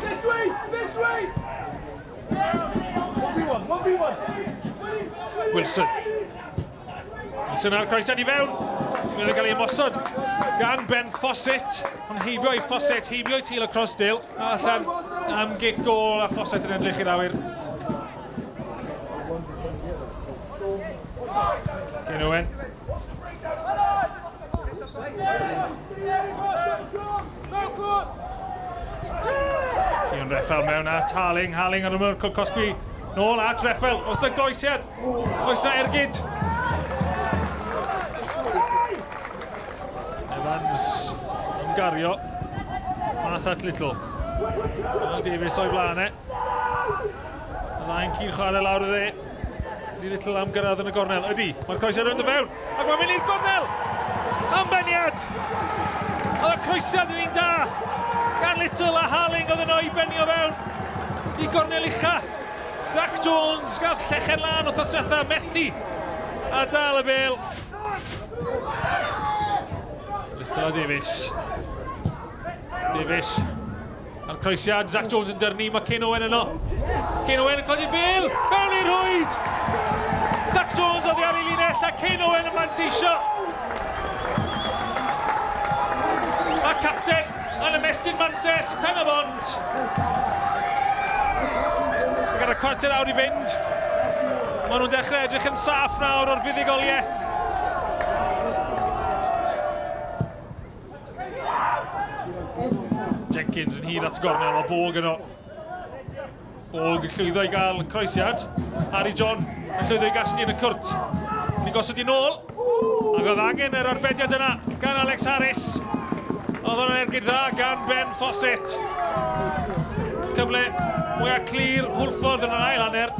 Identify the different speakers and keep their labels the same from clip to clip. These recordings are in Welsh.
Speaker 1: This way! This way! 1v1, 1v1!
Speaker 2: Wilson. Wilson ar croesiad i fewn. Mae'n cael ei ymosod gan Ben Fawcett. Ond heibio i Fawcett, heibio i Taylor Crosdale. Allan am gic gol a Fawcett yn edrych i'r awyr. Ken Owen. Cian Reffel mewn at Harling. Harling ar ymwyr Cosby. Nôl at Reffel. Oes na goesiad? Oes na ergyd? Evans yn gario. Mas at Little. A Davies o'i blaen e. Y ddau'n cyd chwarae lawr y dde. Ydy Little am gyrraedd yn y gornel? Ydy. Mae'r croesiad yn dod fewn. Ac mae'n mynd i'r gornel! Am beniad! Oedd y croesiad yn un da! Gan Little a Harling oedd yno i benio fewn i gornel ucha. Zach Jones gath llechen lan wrth diwetha, methu a dal y bel. Little a Davies. Davies A'r croesiad, Zach Jones yn dyrnu, mae Ken Owen yno. Ken Owen yn codi bel, mewn i'r rhwyd! Zach Jones oddi ar ei linell a Ken Owen yn manteisio. Mae capten yn ymestyn mantes, pen y bont. Gyda cwarter awr i fynd, maen nhw'n dechrau edrych yn saff nawr o'r fuddugoliaeth. Jenkins yn hir at y gornel, mae Bog yno. Bog yn llwyddo i gael croesiad. Harry John yn llwyddo i gasglu yn y cwrt. Ni'n gosod i nôl. Ac oedd angen yr arbediad yna gan Alex Harris. Oedd hwnna'n ergyd dda gan Ben Fawcett. Cyfle mwyaf clir Hwlffordd yn yr ail hanner.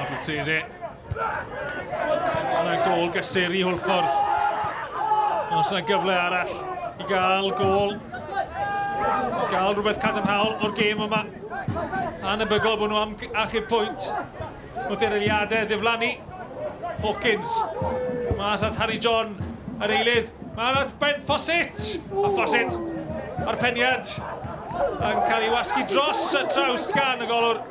Speaker 2: Abruzzese. Os yna gol gysur i Hwlffordd. Os yna gyfle arall i gael gol. Gael rhywbeth cadarnhaol o'r gêm yma. Anebygol bod nhw am achub pwynt. Wrth i'r eiliadau ddiflannu. Hawkins. Mas at Harry John. Yr eilydd. Mae'n at Ben Fawcett. A Fawcett a'r peniad yn cael ei wasgu dros y trawst gan y golwr.